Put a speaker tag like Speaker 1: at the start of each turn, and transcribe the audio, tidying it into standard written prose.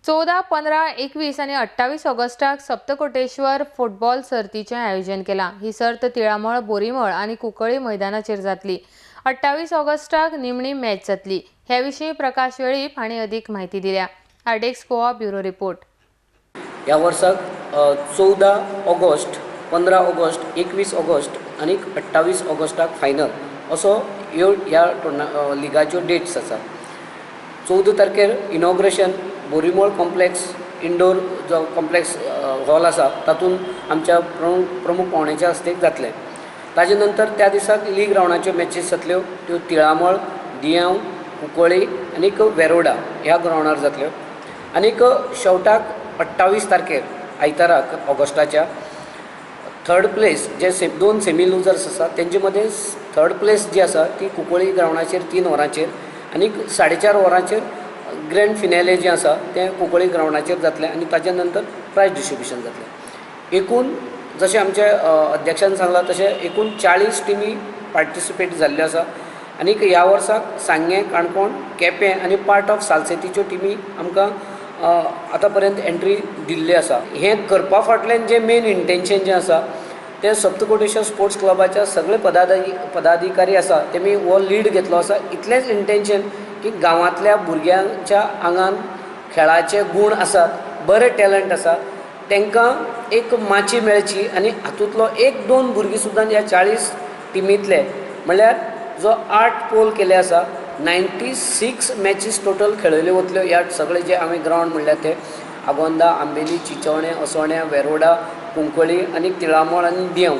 Speaker 1: 14, 15, 21 आनी 28 ऑगस्टाक सप्तकोटेश्वर फुटबॉल सर्तीचें आयोजन केलां. ही सर्त तिळामळ, बोरीमळ आनी कुंकळी मैदानाचेर जातली. 28 ऑगस्टाक निमणी मॅच जातली. हे विशीं प्रकाश वेळीप हांणी अदीक म्हायती दिल्या. आर्डेक्स गोवा ब्युरो रिपोर्ट.
Speaker 2: ह्या वर्साक 14 ऑगस्ट, 15 ऑगस्ट, 21 ऑगस्ट आनी 28 ऑगस्टाक फायनल असो ह्यो ह्या लिगाच्यो डेट्स आसा. 14 तारखेर इनॉग्रेशन बोरीमोळ कॉम्प्लेक्स इंडोर जो कॉम्प्लेक्स हॉल आसा तातूंत आमच्या प्रमुख पावण्याच्या हस्ते जातलें. ताजे नंतर त्या दिसाक लीग रावंडाच्यो मॅचीस जातल्यो, त्यो तिळामळ, दियांव, कुंकळी आनीक वेरोडा ह्या ग्रावंडार जातल्यो. आनीक शेवटाक 28 तारखेर आयताराक ऑगस्टाच्या थर्ड प्लेस जे 2 सेमी लुजर्स आसा तेंचे मदें थर्ड प्लेस जी आसा ती कुंकळी ग्रावंडाचेर 3 वरांचेर आनीक 4.5 वरांचेर ग्रँड फिनाले जें आसा तें कुंकळी ग्रावंडाचेर जातलें आनी ताच्या नंतर प्रायज डिस्ट्रिब्युशन जातलें. एकूण जशें आमचे अध्यक्षान सांगलां तशें एकूण 40 टिमी पार्टिसिपेट जाल्ल्यो आसा आनीक ह्या वर्साक सांगें, काणकोण, केपें आनी पार्ट ऑफ सालसेतीच्यो टिमी आमकां आतां पर्यंत एंट्री दिल्ली आसा. हें करपा फाटल्यान जें मेन इंटेन्शन जें आसा तें सप्तकोटेश्वर स्पोर्ट्स क्लबाच्या सगळे पदाधिकारी आसा तेमी हो लीड घेतलो आसा. इतलेंच इंटेन्शन की गांवांतल्या भुरग्यांच्या आंगान खेळाचे गूण आसात, बरें टॅलंट आसा, तांकां एक माची मेळची आनी हातूंतलो 1-2 भुरगीं सुद्दां ह्या 40 टिमींतले म्हणल्यार जो 8 पोल केले आसा 96 मॅचीस टोटल खेळयल्यो वतल्यो. ह्या सगळे जे आमी ग्रावंड म्हणल्यार ते आगोंदा, आंबेली, चिचोणें, असोण्या, वेरोडा, कुंकळी आनी तिळामळ आनी दियांव.